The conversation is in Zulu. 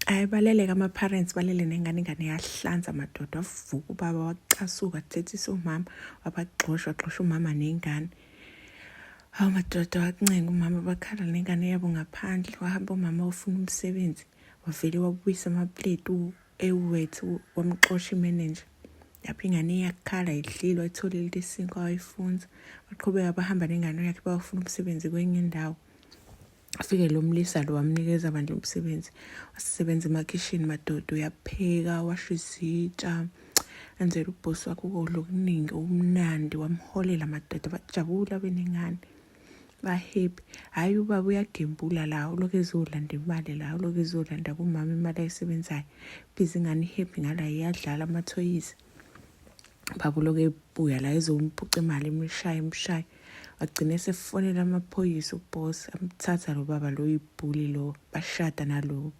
Hhayi, balele-ke ama-parents, balele nengane. Ingane yahlanza madoda. Wavuka ubaba, wacasuka, wathethisa umama, wabaxosha, waxosha umama nengane. Hawu madoda, wakuncenga umama, bakhala nengane yabo ngaphandle. Wahamba umama wofuna umsebenzi, wavele wabuyisa amapleti ewethu, wamxosha imenenja. Lapho ingane iyakhala, idlile, wayitholile isinkwa wayifunza. Baqhubeka bahamba nengane yakhe bayofuna umsebenzi kwenye indawo. Afike lo mlisa lo, wamnikeza bandla umsebenzi. Wasebenza emakhishini madoda, uyapheka, washa izitsha, enzela ubhosi wakhe ukudla okuningi okumnandi. Wamholela madoda, bajabula benengane, ba-happy. Hhayi, ubaba uyagembula la, ulokhu ezolanda imali la, ulokhu ezolanda kumama imali ayisebenzayo. Biza ingane i-happy ngala, iyadlala amathoyizi. Baba ulokhu ebuya la ezomphuca imali, imshaye, imshaye. Wagcina esefonela amaphoyisa ubhosi, amthatha lo baba lo, ibhuli lo, bashada nalo.